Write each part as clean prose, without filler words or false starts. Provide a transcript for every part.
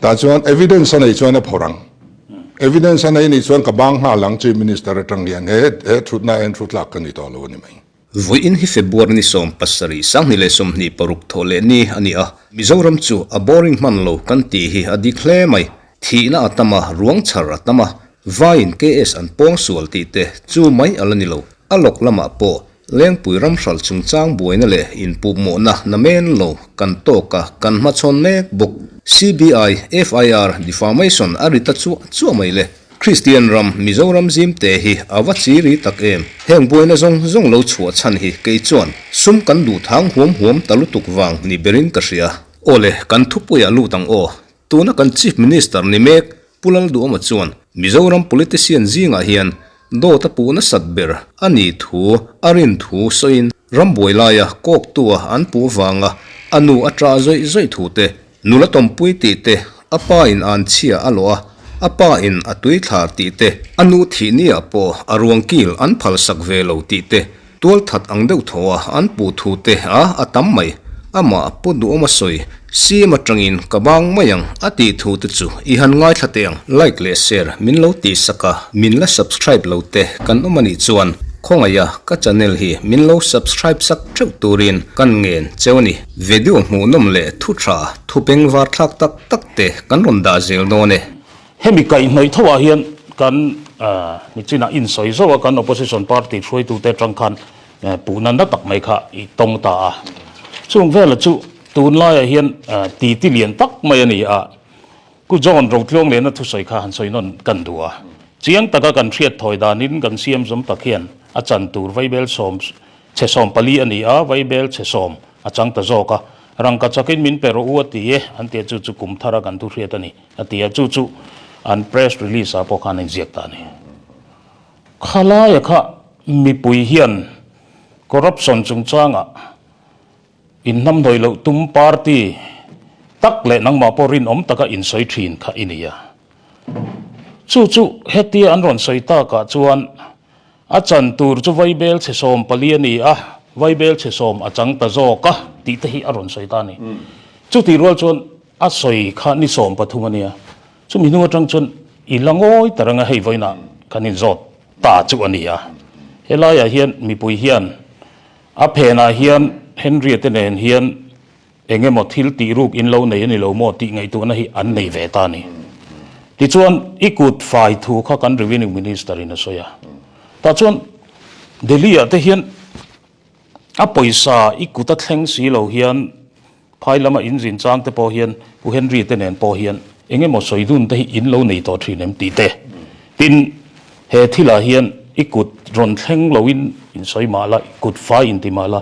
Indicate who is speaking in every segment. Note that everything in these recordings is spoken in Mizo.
Speaker 1: Tah chuan evidence a neih chuan a phawrh ang. Evidence a nei nih chuan ka bang nghal ang Chief Minister atang hian he he thutna en thu tlak ka ni tawh lo a ni mai.
Speaker 2: Vawiin hi February ni 17, 2026 thawh leh ni a ni a, Mizoram chu a boring hman lo kan tih hi a dik hle mai. Thihna a tam a, ruang chhar a tam a, vaiin KS an pawng sual tih te chu mai a la ni lo. A lawk lamah pawh Lengpui ram hralh chungchang buaina leh inpupmawhna namen lo kan tawk a, kan hmachhawn mek bawk. CBI, FIR, defamation a ri ta chuah chuah mai le. Kristian ram, Mizoram zimte hi a va chiri tak em? Heng buaina zawng zawng lo chhuah chhan hi kei chuan sum kan duh thang huam huam ta lutuk vang ni berin ka hria. Aw le, kan thupuiah lut ang aw. Tuna kan Chief Minister ni mek Pu Lalduhawma chuan Mizoram politician zingah hian dawt a puh nasat ber a nih thu a rin thu sawiin rambuai laia kawktua an puh vanga a nu a ṭah zawih zawih thu te, nula tawmpui tih te, a pa in an chhia a lawh a, a pa in a tui thlar tih te, a nu thih niah pawh a ruang kil an phalsak ve lo tih te, Tualthat ang deuh tho a an puh thu te a a tam mai. Amah Pu Duhawma sawi, CM atangin ka bang mai ang a tih thu te chu i han ngaithla teh ang. Like leh share min lo tih sak a, min la subscribe lo te kan awm a nih chuan khawngaih a ka channel hi min lo subscribe sak theuh turin kan ngen cheu a ni. Video hmuhnawm leh thu tha, thu bengvar thlak tak tak te kan rawn dah zel dawn e.
Speaker 3: Hemi kaihhnawih tho ah hian kan nichinah insawi zauh a, kan opposition party hruaitute atang khan puhna na tak mai kha i tawng ta a. Chung vela chu tunlaiah hian titi lian tak mai a ni a, Pu John Rotluang lehna thusawi kha han sawi nawn kan duh a. Chiang taka kan hriat thawi danin kan siam zawm tak hian a chan tur vaibel sawm Chhe 14 a ni a, Vaibel chhe sawm a chang ta zawk a. Rangka chakin min pe rawh u a ti e, an ti a, chu chu kum thara kan thu hriat a ni, a ti a, chu chu an press release ah pawh khan a inziak ta a ni. Khalaia kha mipui hian corruption chungchangah inhnamhnawih loh tum party tak leh nangmah pawh rinawm taka insawi thin kha i ni a. Chu chu hetia an rawn sawi takah chuan A chan tur chu Vaibel chhe 14 a ni a, Vaibel chhe sawm a chang ta zawk a tih te hi a rawn sawi ta a ni. Chutih rual chuan a sawi kha ni 13 a nia, chumi hnu atang chuan i la ngawi ta reng a, hei vawiinah kan inzawt ta chu a ni a. Helaiah hian mipui hian a phenah hian Henry-a te nen hian Eng emaw thil tih ruk in lo nei a ni lo maw tih ngaihtuahna hi an nei ve ta a ni. Tichuan, i kut fai thu kha kan Revenue Minister in a sawi a. Tah chuan Delhi ah te hian a pawisa i kut a thleng si lo hian phai lama in zin chang te pawh hian Pu Henry te nen pawh hian eng emaw sawi dun te hi in lo nei tawh thin em tih te. Tin, he thilah hian i kut rawn thleng lo in in sawi mah la, i kut fai in ti mah la,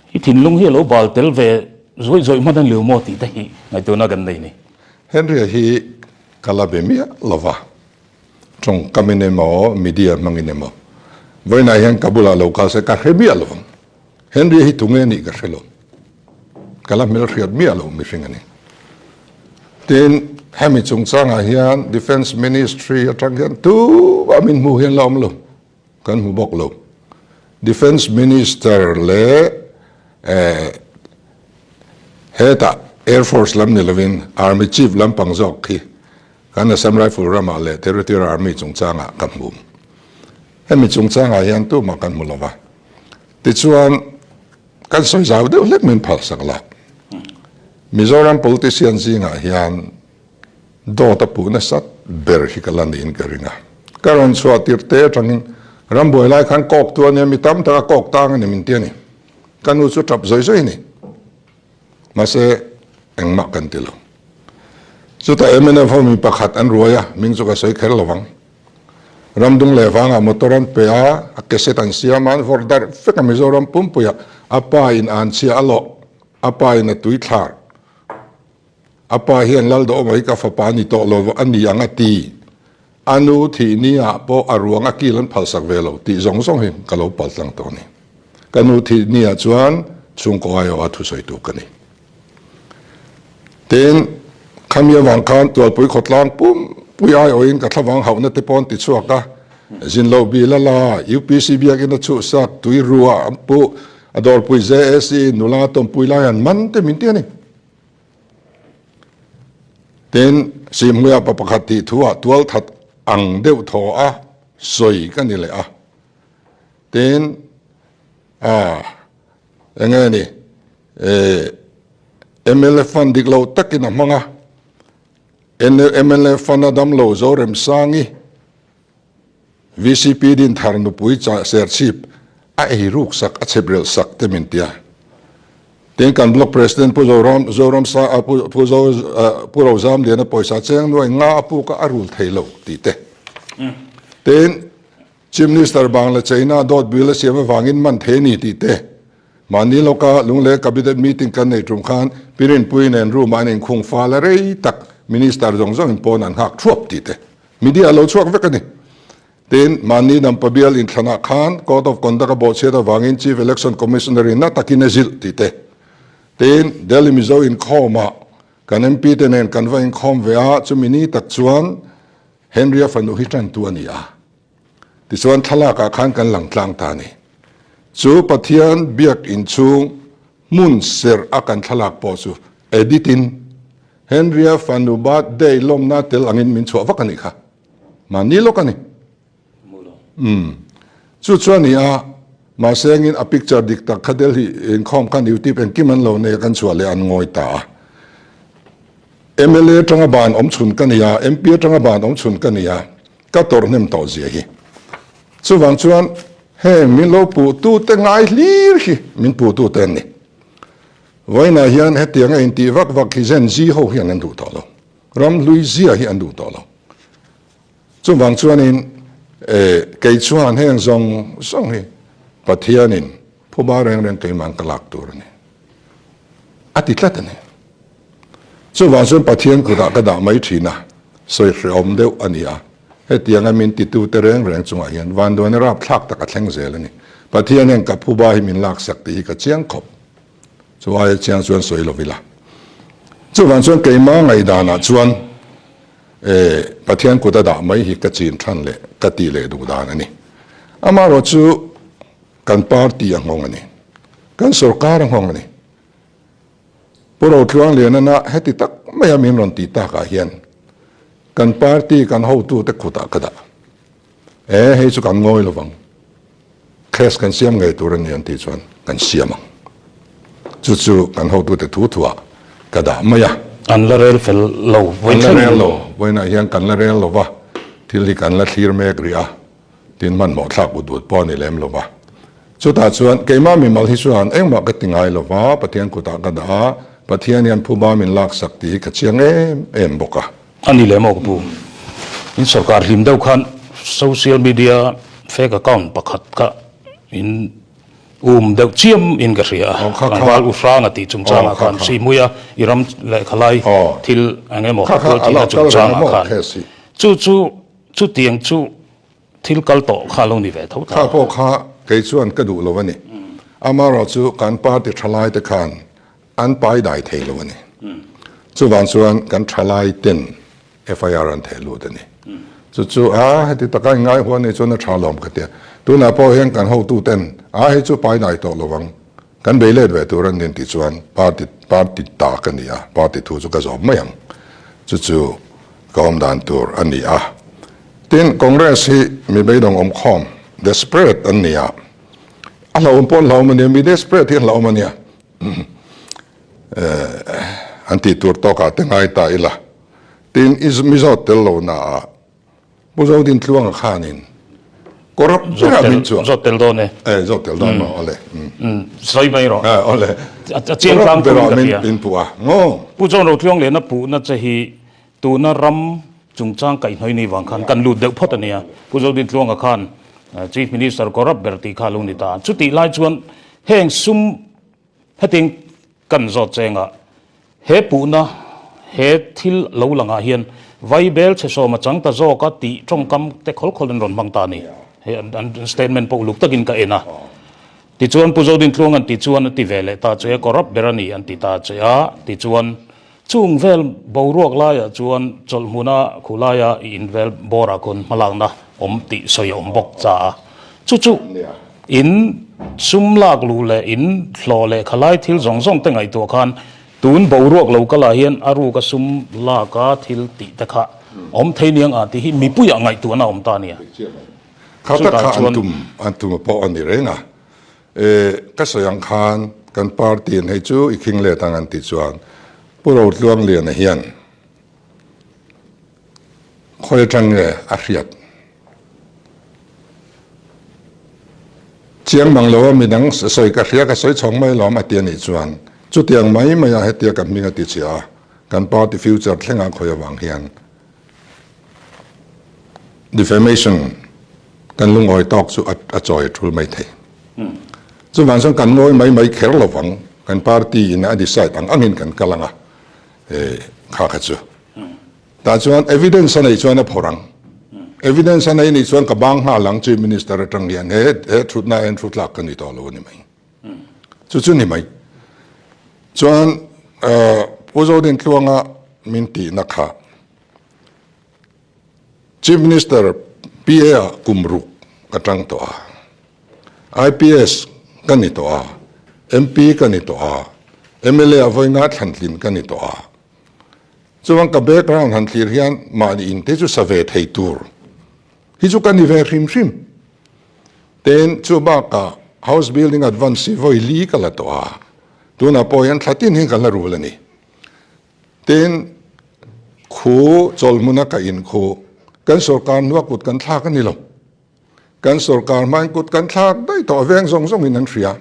Speaker 3: I thinlung hi a lo bal tel ve zawih zawih hman a ni lo maw tih te hi ngaihtuahna kan nei ni.
Speaker 1: Henry-a hi ka la be miah lo va, tawngkamin emaw media hmangin emaw vawiinah hian ka bulah lo kal se ka hre miah lo ang. Henry-a hi tunge nih ka hre lo, ka la hmelhriat miah lo mihring a ni. Tin, hemi chungchangah hian Defence Ministry atang hian tumah min hmuh hian la awm lo. Kan hmu bawk lo. Defence Minister leh hetah Air Force lam ni lovin Army Chief lampang zawk khi kan Assam Rifle ramah leh Territorial Army chungchangah ka hmu. Hemi chungchangah hian tumah kan hmu lova. Tichuan kan sawi zau deuh hlek min phalsak la. Mizoram politician zingah hian Dawt a puh nasat ber hi ka la niin ka ring a. Ka rawn chhuah tirh te atangin rambuai lai khan kawk tu a nia, mi tam tak a kawk tang a ni min ti a ni. Ka nu chu tap zawi zawi a ni. Mahse engmah kan ti lo. Chutah mnf ho mi pakhat an ruai a, hming chu ka sawi kher lo vang. Ramdung leh vangah motor an pe a, a cassette an siam a, an vawrh darh vek a Mizoram pumpuiah a pa in an chhia a lawh, a pa in a tui thlar. A pa hian Laldawma hi ka fapa ni tawh lo a ni ang a ti. A nu thih ni ah pawh a ruang a kil an phalsak ve lo tih zawng zawng hi ka lo pal tlang tawh a ni. Ka nu thih ni ah chuan chhungkaw aiawh a thusawitu ka ni. Tin, khami avang khan Tualpui khawtlang pumpui aiawhin ka thlavang hauhna te pawh an ti chhuak a, Zinloh bil a la, UPC biakin a chhuhsak, tui ruah an puh. A dawrpui JAC in nula tawmpui lai an man te min ti a ni. Tin, Sihhmuia pa pakhat tih thu ah tual that ang deuh thaw a sawi ka ni leh a. Tin, ah, eng nge ni, eh, mla fund dik lo takin a hmang a, mla fund a damlo Zoremsangi, VCP Dinthar nupui Serchhip a ei ruk sak a chhep relh sak te min tia. Tin kan Block President Pu Zoram Zoram sa Pu Pu Zo Pu Rozamliana pawisa cheng nuai nga a puk a a rul thei lo tih te. Tin Chief Minister Bangla China dawt bill a siam avangin man thei a ni tih te. Mahni lawka Lunglei Cabinet meeting kan nei tum khan Pi Rinpuii nen room ah an inkhung fal a rei tak Minister zawng zawngin pawn an nghak thuap tih te. Media a lo chhuak vek a ni. Tin, mahni Dampa bial inthlanah khan Code of Conduct a bawhchhiat avangin Chief Election Commissioner in na takin a zilh tih te. Tin, Delhi Mizo inkhawmah kan MP te nen kan va inkhawm ve a, chumi ni tak chuan Henry-a fanu hi tantu a ni a. Tichuan thlalakah khan kan lang tlang ta a ni. Chu Pathian biak inchhung hmun serh a kan thlalak pawh chu edit in Henry-a fanu birthday lawmna tel angin min chhuah vak a nih kha. Mahni lawk a ni. Umm. Chu chu a ni a, mahse engin a picture dik tak kha Delhi inkhawm khan YouTube engkim an lo nei a kan chhuah leh an ngawi ta a. Mla atanga ban awm chhun ka ni a, MP atanga ban awm chhun ka ni a, ka tawrh hnem tawh zia hi. Chuvang chuan heng min lo puhtute ngai hlir hi min puhtute an ni. Vawiinah hian hetiang a intih vak vak hi Gen Z ho hian an duh tawh lo. Ram hlui zia hi an duh tawh lo. Chuvang chuanin kei chuan heng zawng zawng hi Pathianin phuba reng reng keima'n ka lak tur a ni. A ti tlat a ni. Chuvang chuan Pathian kutah ka dah mai thin a, sawi hrehawm deuh a ni a. Hetianga min titute reng reng chungah hian vanduaina rapthlak tak a thleng zel a ni. Pathian hian ka phuba hi min laksak tih hi ka chiang khawp. Chu aia chiang chuan sawi lo ila. Chuvang chuan keimah ngaihdanah chuan Pathian kut a dah mai hi ka chin than leh ka tih leh duh dan a ni. Amaherawh chu kan party a nghawng a ni. Kan sorkar a nghawng a ni. Pu Rotluanglianana heti tak maia min rawn tih takah hian kan party kan hotute kutah ka dah. E, hei chu kan ngawi lovang. Case kan siam ngei tur a ni an tih chuan kan siam ang. Chu chu kan hotute thu thuah ka dah mai a.
Speaker 3: An la rel fel lo.
Speaker 1: An la rel lo. Vawiinah hian kan la rel lo va, thil hi kan la thlir mek rih a. Tin hmanhmawh thlak ut ut pawh a ni lem lo va. Chutah chuan keimah mimal hi chuan engmah ka ti ngai lo va, Pathian kutah ka dah a, Pathian hian phuba min laksak tih hi ka chiang em em bawk a.
Speaker 3: A ni lem aw ka pu. In sorkar hlim deuh khan social media fake account pakhat kha in um deuh chiam in ka hria a. Tlangval u hranga tih chungchangah khan Sihhmuia i ram lehkhalai thil eng emaw tual thihna chungchangah khan chu chu Chutiang chu thil kal tawh kha a lo ni ve tho ta.
Speaker 1: Kha pawh kha kei chuan ka duh lo a ni. Amaherawh chu kan party thalai te khan an pai dai thei lo a ni. Chuvang chuan kan thalai ten FIR an theh lut a ni. Chu chu a heti taka in ngai huan nei chuan a tha lawm ka tia. Tunah pawh hian kan hotu ten a hei chu pai dai tawh lo ang. Kan bei let ve tur an ni tih chuan party party ta ka ni a, party thu chu ka zawm mai ang. Chu chu ka awm dan tur a ni a. Tin, Congress hi mi beidawng awm khawm, desperate an ni a. A hlauhawm pawh an hlauhawm a nia, mi desperate hi an hlauhawm a nia. An tih tur tawkah te ngai ta ila. Tin, Mizo tel lohna ah Pu Zodintluanga khanin corrupt berah min chuah.
Speaker 3: Zawt tel dawn e.
Speaker 1: E, zawt tel dawn maw, awle.
Speaker 3: Sawi mai rawh.
Speaker 1: E, awle.
Speaker 3: A chiang tlang
Speaker 1: thuin ka hria. Min puh a, ngaw.
Speaker 3: Pu John Rotluang lehna puhna che hi tuna ram chungchang kaihhnawih ni vang khan kan lut deuh phawt a nia. Pu Zodintluanga khan Chief Minister corrupt ber tih kha a lo ni ta. Chutih lai chuan heng sum Hetiang kan zawt chengah he puhna he thil lo langah hian Vaibel chhe sawm a chang ta zawk a tih tawngkam te khawl khawl an rawn hmang ta a ni. Hei an statement pawh uluk takin ka en a. Tichuan Pu Zodintluang an ti chuan a ti ve leh ta che a, corrupt ber a ni an ti ta che a, tichuan chung vel boruak laiah chuan chawlhhmuna khulaia i invel bawrah khawn hmalakna awm tih sawi a awm bawk cha a. Chu chu in. Sum lak luh leh in hlawh leh khalai thil zawng zawng te ngaihtuah khan tun boruak lo kal ah hian a ruka sum lak a thil tih te kha awm thei niang ah tih hi mipui ah ngaihtuahna a awm ta nia.
Speaker 1: Kha tak kha an tum an tum a pawh a ni reng a. E, ka sawi ang khan kan party in hei chu i khing let ang an tih chuan Pu Rotluangliana hian Khawi atang nge a hriat? Chiang mang lo a midang sawi ka hria ka sawi chhawng mai lawm a ti a nih chuan chutiang mai mai a hetia ka hming a ti chhia a, kan party future thlengah khawi avang hian defamation kan lungawi tawk chu a chawi a tul mai thei. Chuvang chuan kan ngawi mai mai kher lovang, kan party in a decide ang angin kan kal ang a, kha kha chu. Tah chuan evidence a neih chuan a phawrh ang. Evidence a nei nih chuan ka bang nghal ang Chief Minister atang hian he he thutna hian thu tlak ka ni tawh lo a ni mai. Chu chu ni mai. Chuan Pu Zodintluanga min tihna kha Chief Minister PA ah kum ruk ka tang tawh a. IPS ka ni tawh a. MP ka ni tawh a. MLA ah vawi nga thlantlin ka ni tawh a. Chuan ka background han thlir hian mahni in te chu sa ve thei tur hi chu ka ni ve hrim hrim. Tin, chu bakah house building advance hi vawi li ka la tawh a, tunah pawh hian thla tin hi ka la rul a ni. Tin, khu chawlhmuna ka in khu kan sorkar hnua kut kan thlak a ni lo. Kan sorkar hmain kut kan thlak daih tawh a, veng zawng zawngin an hria.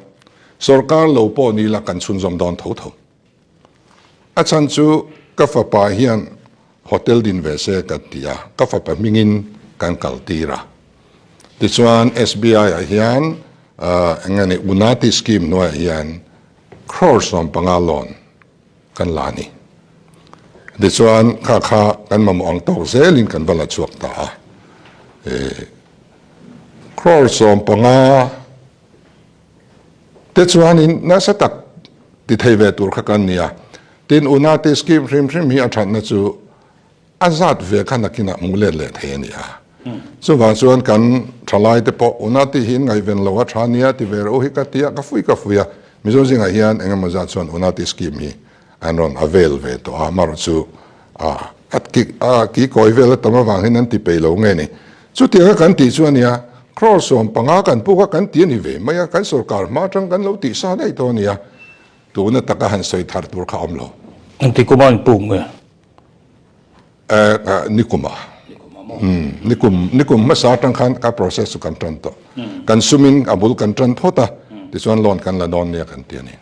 Speaker 1: Sorkar lo pawh ni la kan chhunzawm dawn tho tho. A chhan chu ka fapa hian hotel din ve se ka ti a, ka fapa hmingin kan kal tir a. Tichuan SBI ah hian eng nge ni Unati scheme hnuaiah hian crore 15 loan kan la a ni. Tichuan kha kha kan mamawh ang tawk zelin kan va la chhuak ta a. Crore 15 Te chuanin nasa tak ti thei ve tur kha kan ni a, tin Unati scheme hrim hrim hi a thatna chu a zat ve kha nakinah hmuh let leh thei a ni a. Chuvang chuan kan thalai te pawh Unati hi in ngaihven lo a tha nia ti ve reuh hi ka ti a, ka fui ka fui a. Mizo zingah hian engemaw zat chuan Unati scheme hi an rawn avail ve tawh a, amaherawh chu a a ki kawi vel a tam avang hian an ti peih lo nge ni. Chutianga kan tih chu a nia, crore 15 kan puk a kan ti a ni ve mai a, kan sorkar hma atang kan lo tih sa daih tawh a nia, tuna taka han sawi thar tur kha a awm lo.
Speaker 3: Engti kuma in puk nge?
Speaker 1: Nikum a. Nikum nikum hmasa atang khan ka process chu kan tan tawh. Kan sumin a bul kan tan phawt a, tichuan loan kan la dawn nia kan ti a ni.